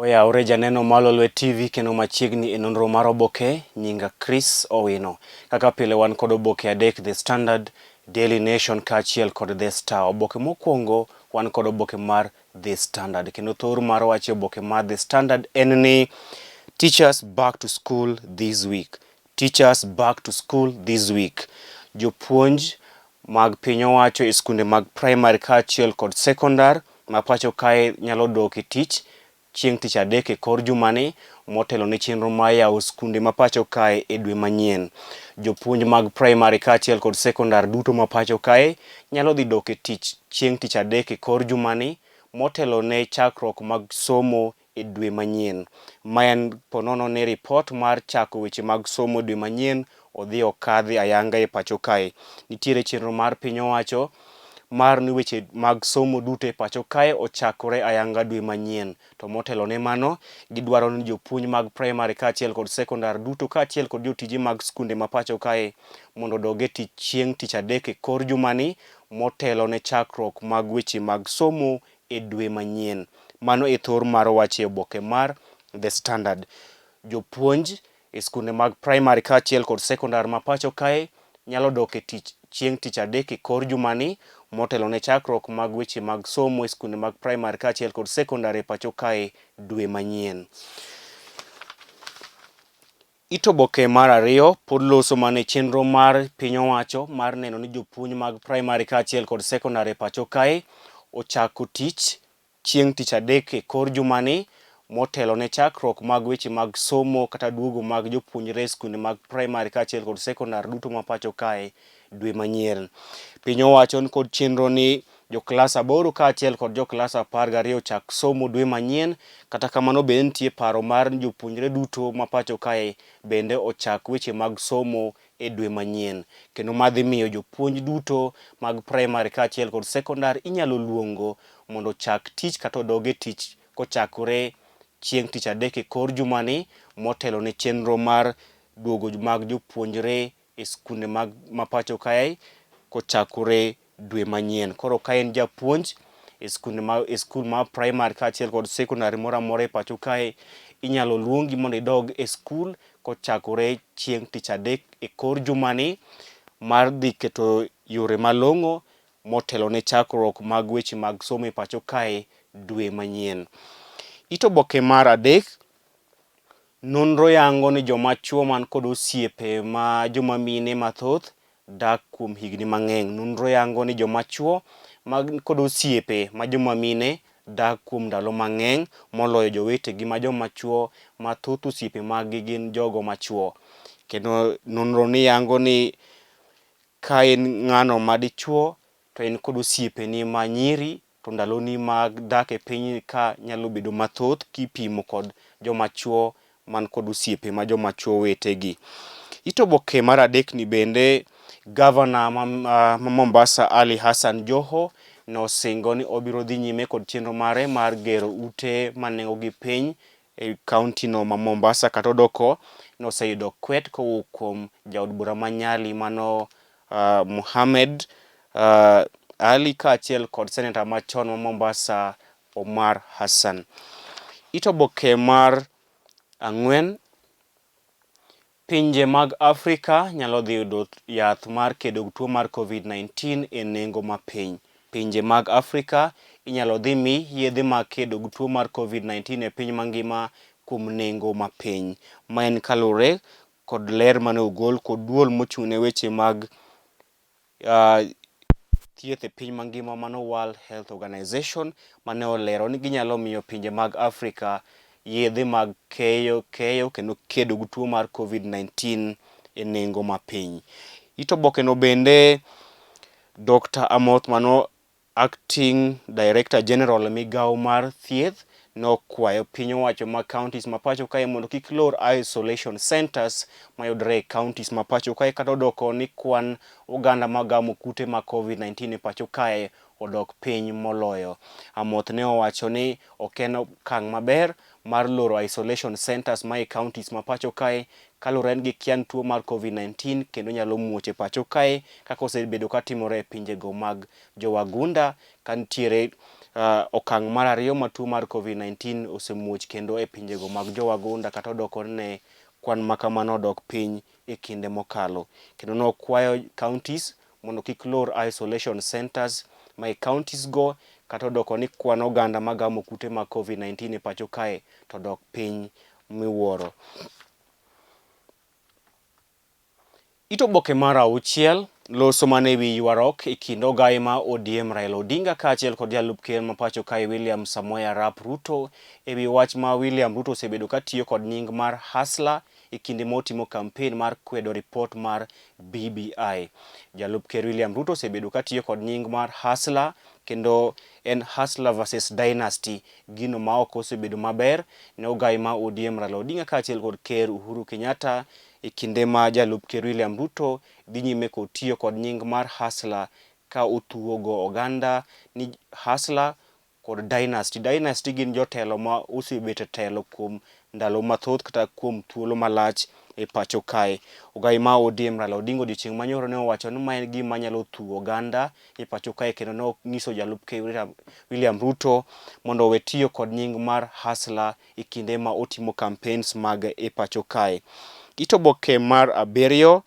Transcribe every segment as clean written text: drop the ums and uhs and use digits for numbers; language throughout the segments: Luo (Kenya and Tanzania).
Oyawre janeno mar Lolwe TV kendo machiegni e nonro mar oboke, nyinga Chris Owino. Kaka pile wan kod oboke adek The Standard, Daily Nation kaachiel kod The Star. Oboke mokwongo wan kod oboke mar The Standard kendo thor mar wach e oboke mar The Standard en ni Teachers back to school this week. Teachers back to school this week. Jopuonj mag piny owacho e skunde mag primary kaachiel kod sekondar ma pacho kae nyalo dok e tich chieng' tich adek e kor jumani motelo ne chenro mar yawo skunde ma pacho kae e dwe manyien. Jopuonj mag primary kaachiel kod sekondar duto ma pacho kae nyalo dhi dok e tich chieng' tich adek e kor jumani motelo ne chakruok mag somo e dwe manyien. Ma en ponono ni ripot mar chako weche mag somo e dwe manyien odhi okadhi ayanga e pacho kae. Nitiere chenro mar piny owacho mar ni weche mag somo duto e pacho kae ochakore ayanga dwe manyien. To motelo ne mano, gidwaro ni jopuonj mag primary kaachiel kod sekondar duto kaachiel kod jotije mag skunde ma pacho kae mondo odog e tich chieng' tich adek e kor jumani motelo ne chakruok mag weche mag somo e dwe manyien. Mano e thor mar wach e oboke mar The Standard. Jopuonj e skunde mag primary kaachiel kod sekondar ma pacho kae nyalo dok e tich chieng' tich adek e kor jumani motelo ne chakruok mag weche mag somo e skunde mag primary kaachiel kod sekondar e pacho kae dwe manyien. It oboke mar ariyo pod loso mana e chenro mar piny owacho mar neno ni jopuonj mag primary kaachiel kod sekondar e pacho kae ochako tich chieng' tich adek e kor jumani motelo ne chakruok mag weche mag somo kata duogo mag jopuonjre e skunde mag primary kaachiel kod sekondar duto ma pacho kae dwe manyien. Piny owacho ni kod chenro ni joklas aboro kaachiel kod joklas 12 ochak somo dwe manyien. Kata kamano bende nitie paro mar ni jopuonjre duto ma pacho kae bende ochak weche mag somo e dwe manyien. Kendo ma dhi miyo jopuonj duto mag primary kaachiel kod sekondar inyalo luongo mondo ochak tich kata odog e tich kochakore chieng' tich adek e kor jumani motelo ne chenro mar duogo mag jopuonjre e skunde mag ma pacho kae kochakore dwe manyien. Koro ka in japuonj e skunde ma e skul mar primary kaachiel kod sekondari moro amora e pacho kae, inyalo luongi mondo idog e skul kochakore chieng' tich adek e kor jumani mar dhi keto yore malong'o motelo ne chakruok mag weche mag somo e pacho kae dwe manyien. It oboke mar adek Nonro yango ni joma chuo man kod osiepe ma joma mine mathoth dak kuom higni mang'eny. Nonro yango ni joma chuo man kod osiepe ma joma mine dak kuom ndalo mang'eny moloyo jowetegi ma joma chuo ma thoth osiepe mag gi gin jogo machuo. Kendo nonro ni yango ni ka in ng'ano ma dichuo to in kod osiepeni ma nyiri to ndaloni mag dak e piny ka nyalo bedo mathoth kipimo kod joma chuo man kod osiepe ma joma chuo wetegi. It oboke mar adek ni bende gavana ma, ma Mombasa Ali Hassan Joho nosingo ni obiro dhi nyime kod chenro mare mar gero ute ma nengogi piny e kaunti no ma Mombasa kata odoko noseyudo kwet kowuok kuom jaod bura ma Nyali mano Mohamed Ali kaachiel kod seneta machon ma Mombasa Omar Hassan. It oboke mar ang'wen, pinje mag Afrika nyalo dhi yudo yath mar kedo gi tuo mar Covid-19 e nengo mapiny. Pinje mag Afrika inyalo dhi mi yedhe mag kedo gi tuo mar Covid-19 e piny mangima kuom nengo mapiny. Ma en kaluwore kod ler mane ogol kod duol mochung' ne weche mag thieth e piny mangima mano World Health Organization mane olero ni ginyalo miyo pinje mag Afrika yedhe mag keyo keyo kendo kedo gi tuo mar Covid-19 e nengo mapiny. It obokeno bende Dr. Amoth mano Acting Director General e migawo mar thieth nokwayo piny owacho ma counties ma pacho kae mondo kik lor isolation centers mayudore e counties ma pacho kae kata odoko ni kwan oganda magamo kute mag Covid-19 e pacho kae odok piny moloyo. Amoth ne owacho ni ok en okang' maber mar loro isolation centers ma e counties ma pacho kae kaluwore ni gikia ni tuo mar Covid-19 kendo nyalo muoch e pacho kae kaka osebedo katimore e pinjego mag jowagunda ka nitiere Okang' mar ariyo ma tuo mar Covid-19 osemuoch kendo e pinjego mag jowagunda kata odoko ne kwan ma kamano odok piny e kinde mokalo. Kendo nokwayo counties mondo kik lor isolation centers ma e counties go kata odoko ni kwan oganda magamo kute mag Covid-19 e pacho kae to dok piny miwuoro. It oboke mar auchiel loso mana ewi ywaruok e kind ogaye ma ODM Raila Odinga kaachiel kod jalup ker ma pacho kae William Samoei Arap Ruto ewi wach ma William Ruto osebedo ka tiyo kod nying mar Hustler e kinde ma otimo kampen mar kwedo ripot mar BBI. Jalup ker William Ruto osebedo ka tiyo kod nying mar Hustler kendo en Hustler versus Dynasty, gino ma ok osebedo maber ne ogayi ma ODM Raila Odinga kaachiel kod ker Uhuru Kenyatta e kinde ma jalup ker William Ruto dhi nyime kod tiyo kod nying mar Hustler ka othuwogo oganda ni Hustler kod Dynasty. Dynasty gin jotelo ma osebet e telo kuom ndalo mathoth kata kuom thuolo malach e pacho kae. Ogai ma ODM Raila Odinga odiochieng' manyoro ne owacho ni ma en gima nyalo thuwo oganda e pacho kae kendo ne onyiso jalup ker William Ruto mondo owe tiyo kod nying mar Hustler e kinde ma otimo campaigns mage e pacho kae. It oboke mar abiriyo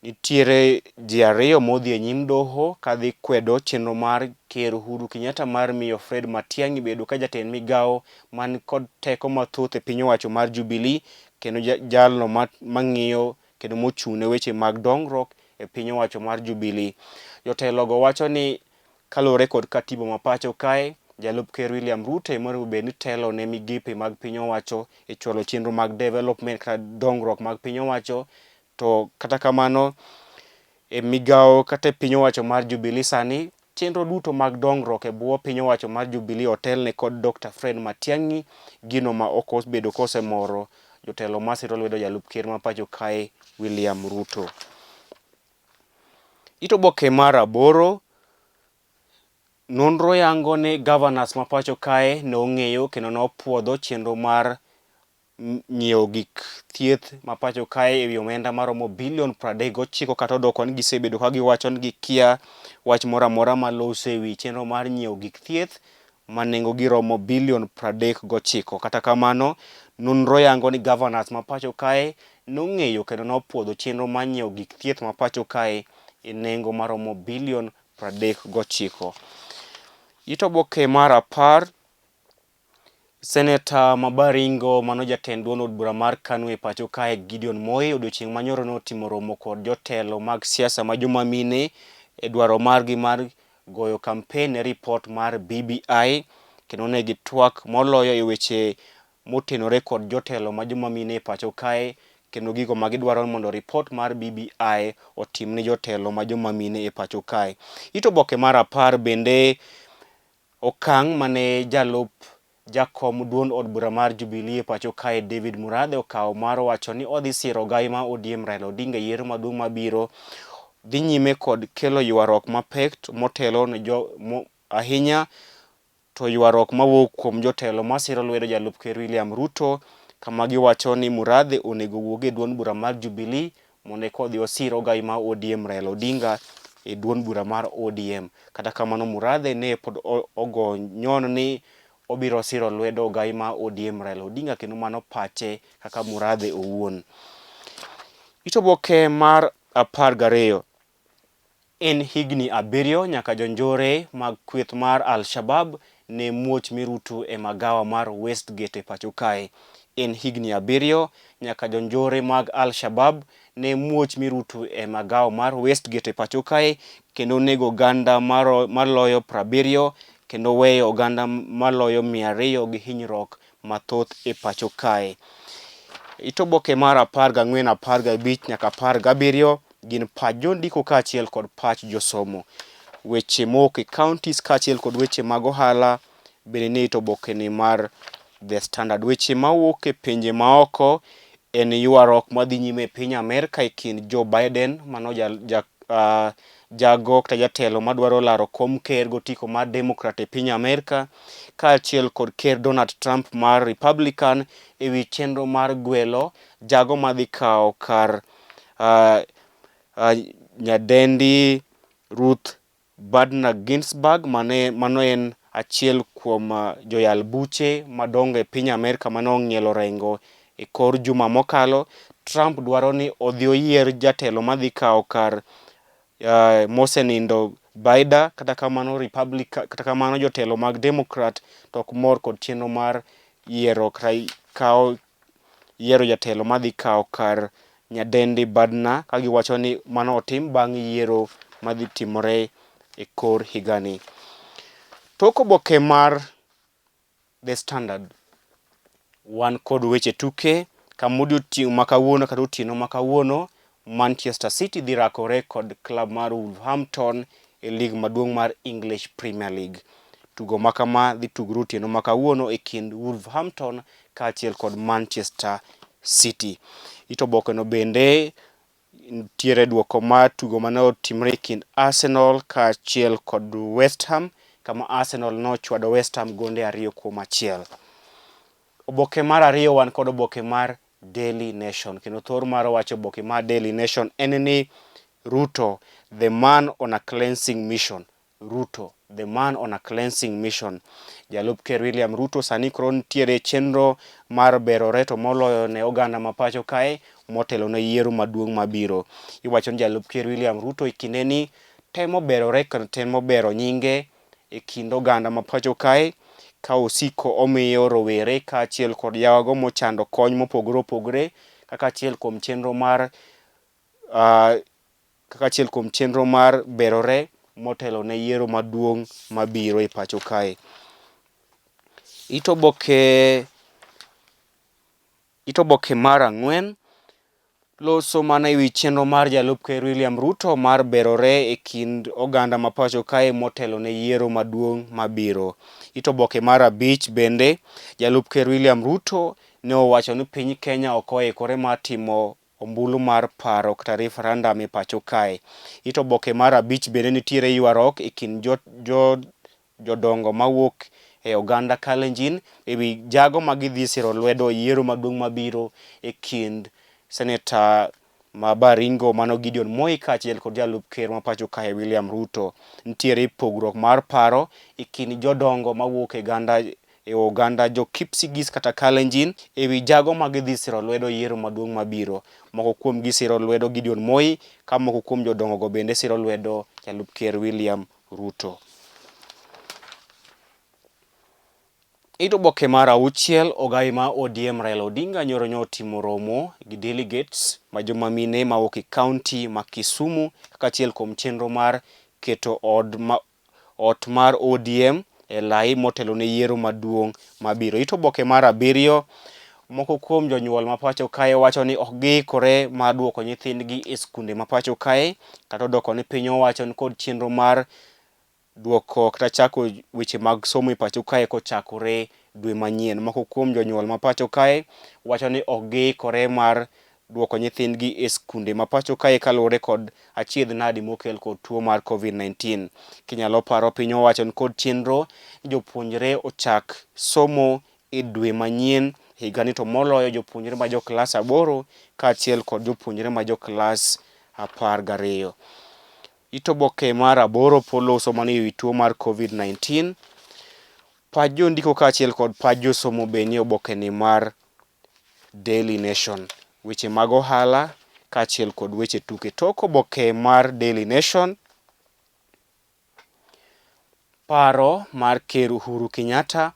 nitiere ji ariyo modhi e nyim doho kadhi kwedo chenro mar Ker Uhuru Kenyatta mar miyo Fred Matiang'i bedo ka jatend migawo man kod teko mathoth e piny owacho mar Jubilee kendo jalno mang'iyo kendo mochung' ne weche mag dongruok e piny owacho mar Jubilee. Jotelogo wacho ni Kaluwore kod katiba ma pacho kae, jalup ker William Ruto ema onego bed ni telo ne migepe mag piny owacho e chwalo chenro mag development kata dongruok mag piny owacho. To kata kamano, e migawo kata e piny owacho mar Jubilee sani, chenro duto mag dongruok e bwo piny owacho mar Jubilee otelne kod Dr. Fred Matiang'i, gino ma ok obedo kosemoro jotelo masiro lwedo jalup ker ma pacho kae William Ruto. It oboke mar aboro, nonro yango ni governors ma pacho kae ne ong'eyo kendo nopuodho chenro mar nyiewo gik thieth ma pacho kae e wi omenda maromo bilion 39 kata odoko ni gisebedo ka giwacho ni gikia wach moro amora maloso e wi chenro mar nyiewo gik thieth ma nengogi romo bilion 39. Kata kamano, nonro yango ni governors ma pacho kae nong'eyo kendo nopuodho chenro mar nyiewo gik thieth ma pacho kae e nengo maromo bilion 39. It oboke mar apar, Seneta ma Baringo mano jatend duond od bura mar KANU e pacho kae Gideon Moi odiochieng' manyoro notimo romo kod jotelo mag siasa ma joma mine e dwaro margi mar goyo kampen ne ripot mar BBI kendo ne gitwak moloyo e weche motenore kod jotelo ma joma mine e pacho kae kendo gigo ma gidwaro mondo ripot mar BBI otim ne jotelo ma joma mine e pacho kae. It oboke mar apar bende Okang' mane jalup jakom duond od bura mar Jubilee e pacho kae David Murathe okawo mar wacho ni odhi siro ogai ma ODM Raila Odinga e yiero maduong' mabiro dhi nyime kod kelo ywaruok mapek motelo ne jo mo, ahinya to ywaruok mawuok kuom jotelo masiro lwedo jalup ker William Ruto kama giwacho ni Murathe onego wuog e duond bura mar Jubilee mondo eka odhi osir ogai mar ODM Raila Odinga e duond bura mar ODM. Kata kamano Murathe ne pod ogo nyon ni obiro siro lwedo ogai mar ODM Raila Odinga kendo mano pache kaka Murathe owuon. It oboke mar 12. En higni abiriyo nyaka jonjore mag kweth mar Al-Shabab ne muoch mirutu e magawa mar Westgate e pacho kae. En higni abiriyo nyaka jonjore mag Al-Shabab ne muoch mirutu e magawa mar Westgate e pacho kae kendo nego oganda maloyo 70 kendo weyo oganda maloyo 200 gi hinyruok mathoth e pacho kae. It oboke mar 14, 15 nyaka 17 gin pach jondiko kaachiel kod pach josomo. Weche mowuok e counties kaachiel kod weche mag ohala bende nie it obokeni mar The Standard. Weche mawuok e pinje maoko en ywaruok madhi nyime e piny Amerka e kind Joe Biden mano jago kata jatelo madwaro laro kom ker gotiko mar Democrat e piny Amerka kaachiel kod ker Donald Trump mar Republican e wi chenro mar gwelo jago madhi kawo kar nyadendi Ruth Bader Ginsburg mane mano en achiel kuom joyal buche madongo e piny Amerka mane ong'ielo orengo e kor juma mokalo. Trump dwaro ni odhi oyier jatelo madhi kawo kar mosenindo Biden. Kata kamano Republican, kata kamano jotelo mag Democrat to ok mor kod chenro mar yiero kata kawo yiero jatelo madhi kawo kar nyadendi Biden, ka giwacho ni mano otim bang' yiero madhi timore e kor higani. Tok oboke mar The Standard, wan kod weche tuke kama odiochieng' ma kawuono kata otieno ma kawuono Manchester City dhi rakore kod club mar Wolverhampton e lig maduong' mar English Premier League. Tugo ma kama dhi tugore otieno ma kawuono e kind Wolverhampton kaachiel kod Manchester City. It obokeno bende nitiere duoko mar tugo mane otimore e kind Arsenal kaachiel kod West Ham, kama Arsenal nochwado West Ham gonde 2-1. Oboke mar ariyo wan kod oboke mar Daily Nation, kendo thor mar wacho oboke mar Daily Nation en ni Ruto, the man on a cleansing mission. Ruto, the man on a cleansing mission. Jalup Ker William Ruto sani koro nitiere chenro mar berore to moloyo ne oganda ma pacho kae motelo ne yiero maduong' mabiro. Iwacho ni Jalup Ker William Ruto e kindeni temo berore kendo temo bero nyinge e kind oganda ma pacho kae ka osiko omiyo rowere kaachiel kod yawago mochando kony mopogore opogore kaka achiel kuom chenro mar kaka achiel kuom chenro mar berore motelo ne yiero maduong' mabiro e pacho kae. It oboke mar ang'wen loso mana ewi chenro mar Jalup Ker William Ruto mar berore e kind oganda ma pacho kae motelo ne yiero maduong' mabiro. It oboke mar abich bende Jalup Ker William Ruto ne owacho ni piny Kenya ok oikore mar timo ombulu mar paro kata referendum e pacho kae. It oboke mar abich bende nitiere ywaruok e kind jodongo mawuok e oganda Kalenjin ewi jago ma gidhi siro lwedo yiero maduong' mabiro e kind seneta ma Baringo mano Gideon Moi kaachiel kod jalup ker ma pacho kae William Ruto. Nitiere pogruok mar paro e kind jodongo mawuok e oganda jo Kipsigis kata Kalenjin ewi jago ma gidhi siro lwedo yiero maduong' mabiro. Moko kuom gi siro lwedo Gideon Moi ka moko kuom jodongo go bende siro lwedo jalup ker William Ruto. It oboke mar auchiel, ogai ma ODM Raila Odinga nyoro nyo otimo romo gi delegates ma joma mine mawuok e kaunti ma Kisumu kaka achiel kuom chenro mar keto ot mar ODM e lai motelo ne yiero maduong' mabiro. It oboke mar abiriyo, moko kuom jonyuol ma pacho kae wacho ni ok giikore mar duoko nyithindgi e skunde ma pacho kae kata odoko ni piny owacho ni kod chenro mar duoko kata chako weche mag somo e pacho kae kochakore dwe manyien. Moko kuom jonyuol ma pacho kae wacho ni ok giikore mar duoko nyithindgi e skunde ma pacho kae kaluwore kod achiedh nadi mokel kod tuo mar COVID-19. Kinyalo paro piny owacho ni kod chenro jopuonjre ochak somo e dwe manyien higani to moloyo jopuonjre ma jo klas 8 kaachiel kod jopuonjre ma jo klas 12. It oboke mar 8 poloso mana ewi tuo mar COVID-19. Pach jondiko kaachiel kod pach josomo be nie oboke ni mar Daily Nation. Weche mag ohala kaachiel kod weche tuke. Tok oboke mar Daily Nation, paro mar Ker Uhuru Kenyatta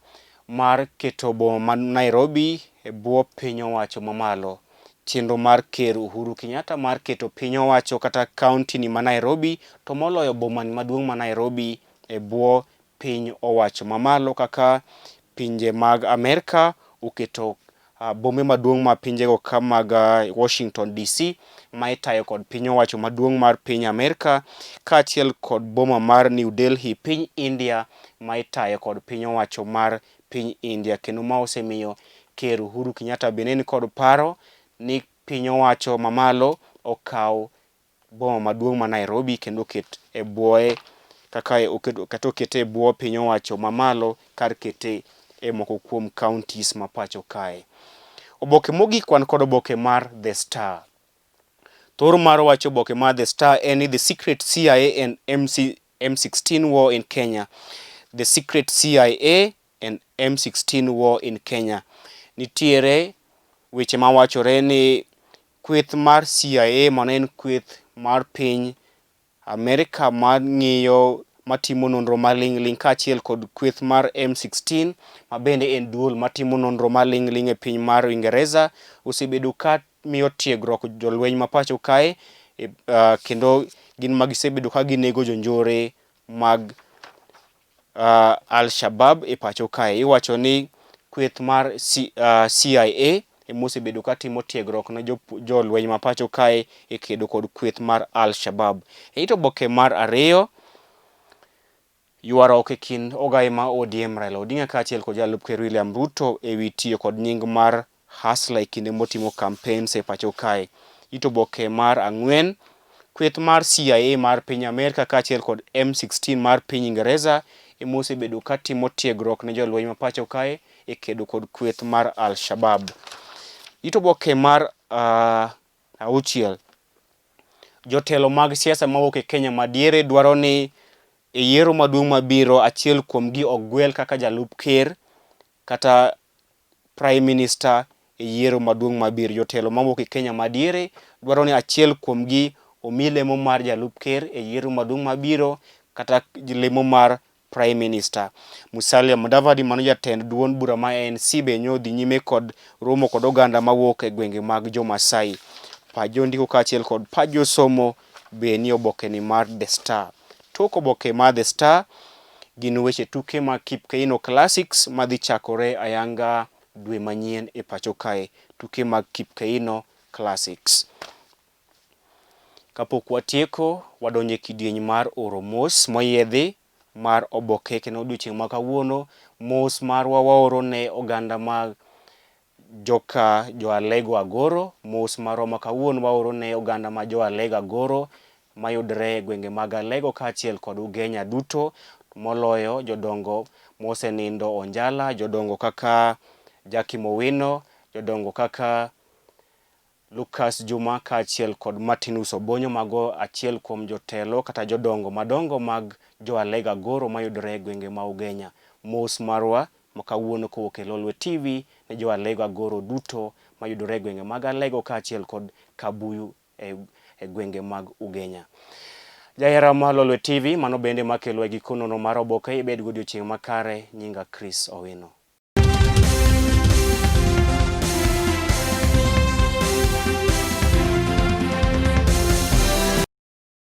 mar keto boma ma Nairobi e bwo piny owacho mamalo. Chenro mar Ker Uhuru Kenyatta mar keto piny owacho kata kaunti ni ma Nairobi to moloyo boma ni maduong' ma Nairobi e bwo piny owacho mamalo kaka pinje mag Amerka oketo bombe maduong' ma pinjego ka mag Washington DC ma itayo kod piny owacho maduong' mar piny Amerka kaachiel kod boma mar New Delhi piny India ma itayo kod piny owacho mar piny India, kendo ma osemiyo Ker Uhuru Kenyatta bende ni kod paro ni piny owacho mamalo okaw boma maduong' ma Nairobi kendo oket e bwoye kaka kata okete e bwo piny owacho mamalo kar kete e moko kuom counties ma pacho kae. Oboke mogik wan kod oboke mar The Star. Thor mar wacho oboke mar The Star en ni The Secret CIA and M16 War in Kenya. The Secret CIA and M16 War in Kenya. Nitiere weche mawachore ni kweth mar CIA mano en kweth mar piny Amerika ma ng'iyo matimo nonro maling'ling' kaachiel kod kweth mar M16 ma bende en duol matimo nonro maling'ling' e piny mar Uingereza osebedo ka miyo tiegruok jolweny ma pacho kae kendo gin ma gisebedo ka ginego jonjore mag Al-Shabab e pacho kae. Iwacho ni kweth mar CIA ema osebedo ka timo tiegruok ne jolweny ma pacho kae e kedo kod kweth mar Al-Shabab. E it oboke mar ariyo, ywaruok e kind ogaye ma ODM Raila Odinga kaachiel kod jalup ker William Ruto e wi tiyo kod nying mar Hustler e kinde motimo campaigns e pacho kae. It oboke mar ang'wen, kweth mar CIA mar piny Amerka kaachiel kod M16 mar piny Ingereza ema osebedo ka timo tiegruok ne jolweny ma pacho kae e kedo kod kweth mar Al-Shabab. It oboke mar auchiel, jotelo mag siasa mawuok e Kenya madiere dwaro ni e yiero maduong' mabiro achiel kuomgi ogwel kaka jalup ker kata Prime Minister e yiero maduong' mabiro. Jotelo mawuok e Kenya madiere dwaro ni achiel kuomgi omi lemo mar jalup ker e yiero maduong' mabiro kata lemo mar Prime Minister. Musalia Mudavadi mano jatend duond bura ma ANC be nyo dhi nyime kod romo kod oganda mawuok e gwenge mag jo Masai. Pach jondiko kaachiel kod pach josomo be nie obokeni mar The Star. Tok oboke mar The Star gin weche tuke mag Kipkeino Classics madhi chakore ayanga dwe manyien e pacho kae. Tuke mag Kipkeino Classics. Kapok watieko, wadonjo e kidieny mar oro mos moyiedhi mar oboke kendo odiochieng' ma kawuono mos marwa waoro ne oganda mag joka jo Alego Agoro. Mos marwa ma kawuono waoro ne oganda ma jo Alego Agoro mayudre e gwenge mag Alego kaachiel kod Ugenya duto moloyo jodongo mosenindo Onjala, jodongo kaka Jackie Mowino, jodongo kaka Lucas Juma kaachiel kod Martinus Obonyo mago achiel kuom jotelo kata jodongo madongo mag jo Alego Agoro mayudore e gwenge ma Ugenya. Mos marwa ma kawuono kowuok e Lolwe TV ne jo Alego Agoro duto mayudore e gwenge mag Alego kaachiel kod Kabuyu e gwenge mag Ugenya. Jahera mar Lolwe TV, mano bende makelo e giko nonro mar oboke. Ibed godiochieng' makare. Nyinga Chris Owino.